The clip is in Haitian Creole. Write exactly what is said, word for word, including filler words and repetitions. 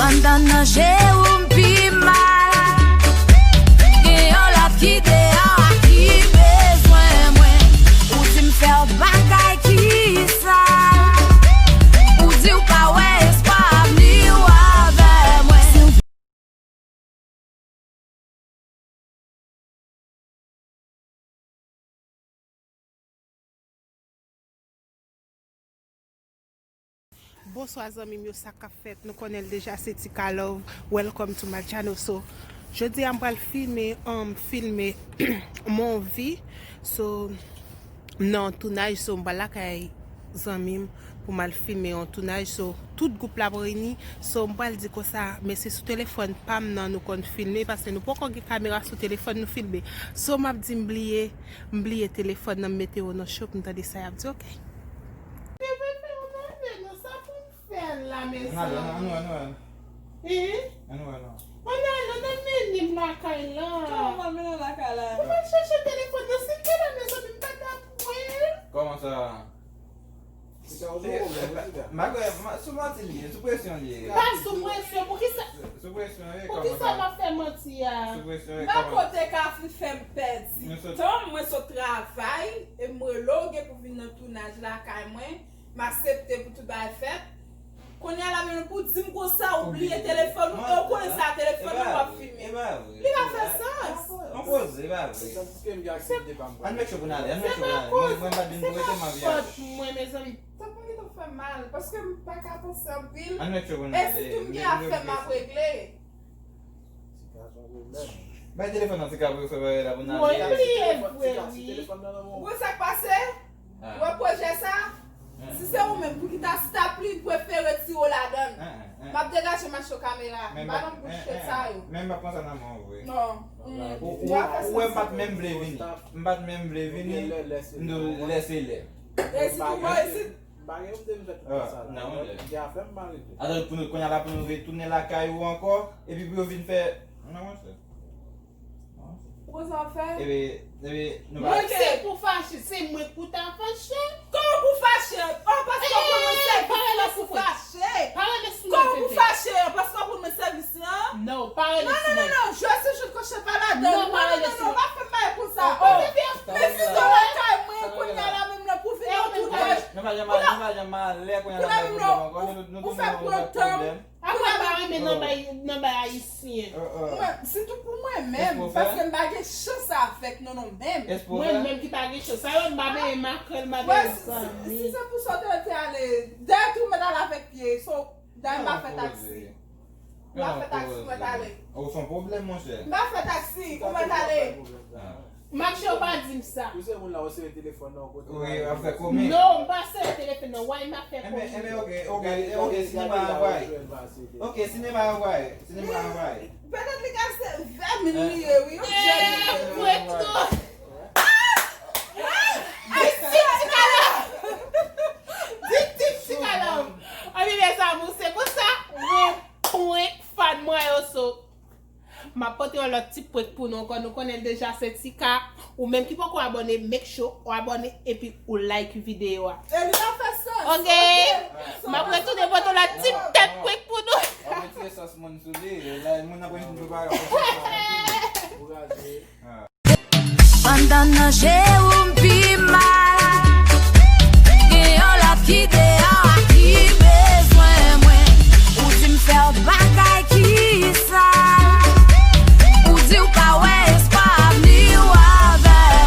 Anndan nan je w m pi mal. Gen yon lòt ki deyò a ki bezwen mwen. Ou di m fè w bagay ki sal. Ou di w pa wè espwa avni w avè mwen. Bonswa zanmi m yo, sa k ap fèt? Nou konnen l deja, se Tika Love. Welcome to my channel. So, jodi a m pral filme, um, filme mon vi. So, m nan tounaj, so m pral lakay zanmi m pou m al filme yon tounaj. So, tout gwoup la ap reyini. So, m pral di konsa, men se sou telefòn pa m nan nou konn filme, paske nou poko gen kamera sou telefòn nou filme. So, m ap di m bliye, m bliye telefòn nan, m mete yo nan cho pou m tande sa y ap di, oke? Bebe, fè yon bebe, non, sa pou m fè la, mezanmi. Ann al, ann al, ann al. Hein? Ann al, non. Ann al, ann al mennen m lakay la. Kòman m al mennen w lakay la? Ou pral chache telefòn nan, si te la, mezanmi, m pa t ap wè l. Kòman sa? Malgre, ma-, sou manti li ye, sou presyon li ye. Pa sou presyon, poukisa, sou presyon, wi, poukisa w ap fè manti a? Sou presyon, wi, kòman? Bako te ka fin fè m pèdi tan, mwen sot travay, e m rele w, gen pou vin nan tounaj lakay mwen, m aksepte pou tout bagay fèt. Kounye a la menm pou di m konsa, ou bliye telefòn ou, e ou konnen sa telefòn nan w ap filme. Li pa fè sans. Ann poze, e pa vre. Ann make sure pou n ale, ann make sure pou n ale. Mwen, mwen m pa t vin pou rete, m ap vin. Se pa fòt mwen, mezanmi. Sa pa gentan fè mal, paske m pa ka panse anpil. Ann make sure pou n ale. E si tou m gen afè m ap regle. Bay telefòn nan Tika pou yo fè bagay la pou n ale. Mwen bliye vre, wi. Ou konn sa k pase? Ou wè pwojè sa? Si se ou menm pou ki ta stop li, m prefere retire w ladan l. M ap degaje mache w kamera. M pa nan bouch fèt sa yo. Men m ap pran sa nan men w vre. Non. Ou, ou, ou wè m pa t menm vle vini. M pa t menm vle vini. M di w lè se lè. E si tou mwen, si m pa gen yon de m fèt pou sa la. Mwen gen afè m pa regle. Atò pou nou, kounye a la pou nou retounen lakay ou ankò, epi pou yo vin fè, non, monchè. Ou konn sa w ap fè? Epi, epi, nou pa. Mwen se pou fache, se mwen k pou ta fache. Kòman pou fache? Oh, paske w konn mwen sèvis lan pou fache. Kòman pou fache? Paske w konn mwen sèvis lan? Non, pa rele sou mwen. Non, non, non, non, je suis une cochonne, pa ladan. Non, pa rele sou mwen. Non, non, non, pa fè m bagay konsa. Oh, men si w lakay mwen, kounye a la menm nan pou vin nan tounaj. Nou pa janm, nou pa janm malè, kounye a la nou gen pwoblèm ankò. Nou, nou, nou, nou, nou gen pwoblèm. Apre pa renmen nan bay, nan bay ayisyen. Mwen, sitou pou mwen menm, paske m pa gen chans avèk non non menm. Mwen menm ki pa gen chans. Sa yo m pa benyen makrèl, m pa benyen zanmi. Si se pou sa w te ale, dèyè tou mèt al avèk pye, so, dèyè m pa fè taksi. M pa fè taksi, mwen t ale. Ou se yon pwoblèm, monchè. M pa fè taksi, ou mèt ale. Mache w pa di m sa. Ou se moun la, ou sere telefòn nan yon kote. Wi, w ap fè komik. Non, m pa sere telefòn nan. Why m ap fè komik? Enben, enben, oke, oke, oke, sinema an vway. Oke, sinema an vway. Sinema an vway. Petèt li ka se vèmin li ye, wi. Yon djèl li ye. Prank tou. Ay, si ti kalòm. Di ti, ti kalòm. Anben, mes amours, se konsa. Mwen prank fan mwen yo, so. M ap pote yon lòt ti prank pou nou ankò. Nou konnen l deja, se Tika. Ou menm ki poko abòne, make sure ou abòne epi ou like videyo a. E li pa fè sans. Oke. M ap retounen pote yon lòt ti tèt prank pou nou. W ap retire sans moun sou li. La, moun nan prank nou pa ka fè sans. Anndan nan je w m pi mal. Gen yon lòt ki de